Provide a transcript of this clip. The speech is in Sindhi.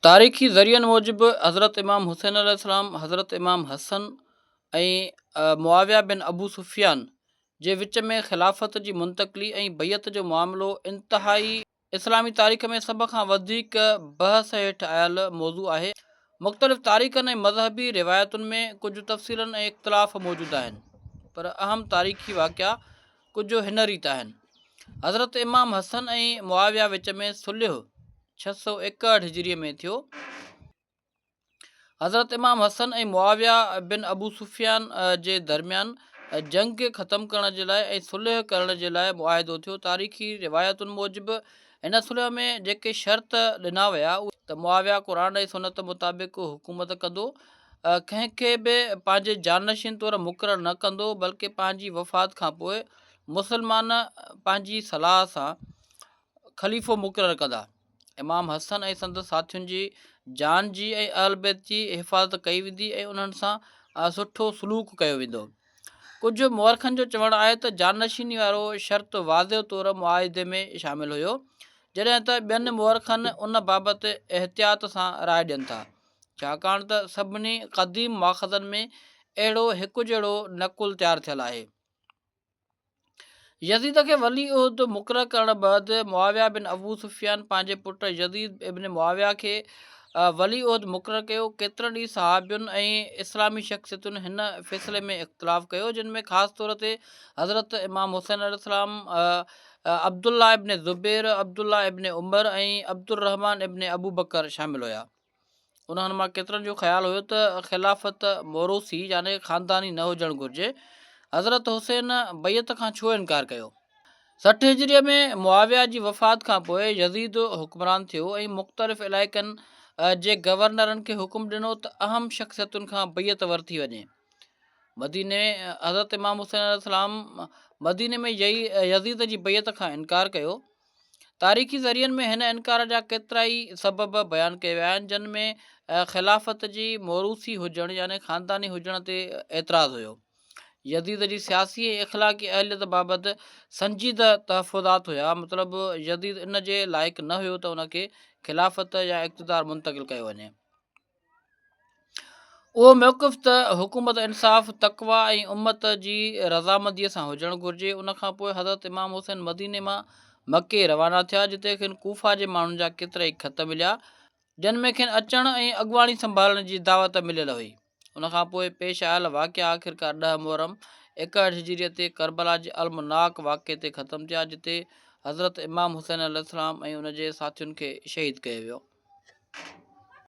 تاريخي ذريعن موجب حضرت امام حسين عليه السلام، حضرت امام حسن ۽ معاويه بن ابو سفيان جي وچ ۾ خلافت جي منتقلي ۽ بيعت جو معاملو انتهائي اسلامي تاريخ ۾ سڀ کان وڌيڪ بحث هيٺ آيل موضوع آهي. مختلف تاريخن ۽ مذهبي روايتن ۾ ڪجهه تفصيلن ۽ اختلاف موجود آهن، پر اهم تاريخي واقعا ڪجهه هن ريت آهن. حضرت امام حسن ۽ معاويه وچ ۾ صلح 661 هجريء ۾ ٿيو. حضرت امام حسن ۽ معاويه بن ابو سفيان جي درميان جنگ ختم ڪرڻ جي لاء ۽ صلح ڪرڻ جي لاء معاهدو ٿيو. تاريخي روايتن موجب هن صلح ۾ جيڪي شرط ڏنا ويا اهي. ته معاويه قرآن ۽ سنت مطابق حڪومت ڪندو، ڪنهن کي به پنهنجي جانشين طور مقرر نه ڪندو، بلڪه پنهنجي وفات کانپوء مسلمان پنهنجي صلاح سان خليفو مقرر ڪندا. امام حسن ۽ سندس ساٿين جي جان جي ۽ اهل بيت جي حفاظت ڪئي ويندي ۽ انهن سان سٺو سلوڪ ڪيو ويندو. ڪجهه مؤرخن جو چوڻ آهي ته جانشيني وارو شرط واضح طور معاهدي ۾ شامل هيو، جڏهن ته ٻين مؤرخن ان بابت احتياط سان راء ڏين ٿا، ڇاڪاڻ ته سڀني قديم ماخذن ۾ اهڙو هڪجهڙو نقل تيار ٿيل آهي. يزيد کي ولي عهد مقرر ڪرڻ بعد معاويه بن ابو سفيان پنهنجي پٽ يزيد ابن معاويه کي ولي عهد مقرر ڪيو. ڪيترن ئي صحابين ۽ اسلامي شخصيتن هن فيصلي ۾ اختلاف ڪيو، جن ۾ خاص طور تي حضرت امام حسين عليه السلام، عبدالله ابن زبير، عبدالله ابن عمر ۽ عبدالرحمان ابن ابوبڪر شامل هيا. انهن مان ڪيترن جو خيال هيو ته خلافت موروثي يعني خانداني نه هجڻ گهرجي. حضرت حسين بيعت کان ڇو انڪار ڪيو؟ 60 هجريء ۾ معاويه جي وفات کان پوء يزيد حڪمران ٿيو ۽ مختلف علائقن جي گورنرن کي حڪم ڏنو ته اهم شخصيتن کان بيعت ورتي وڃي. مديني حضرت امام حسين عليه السلام مديني ۾ يزيد جي بيعت کان انڪار ڪيو. تاريخي ذريعن ۾ هن انڪار جا ڪيترائي سبب بيان ڪيا ويا آهن، جن ۾ خلافت جي موروثي هجڻ يعني خانداني هجڻ تي اعتراض هيو. يزيد جي سياسي ۽ اخلاقي اهليت بابت سنجيده تحفظات هيا، مطلب يزيد ان جي لائق نه هيو ته ان کي خلافت يا اقتدار منتقل ڪيو وڃي. اهو موقف ته حڪومت انصاف، تقويٰ ۽ امت جي رضامنديء سان هجڻ گهرجي. ان کان پوء حضرت امام حسين مديني مان مڪي روانا ٿيا، جتي کين ڪوفه جي ماڻهن جا ڪيترائي خط مليا، جن ۾ کين اچڻ ۽ اڳواڻي سنڀالڻ جي دعوت مليل هئي. ان کان پوء پيش آيل واقعا آخرڪار ڏهه محرم 61 هجريء تي ڪربلا جي المناڪ واقعي تي ختم ٿيا، جتي حضرت امام حسين عليه السلام ۽ ان جي ساٿين کي شهيد ڪيو ويو.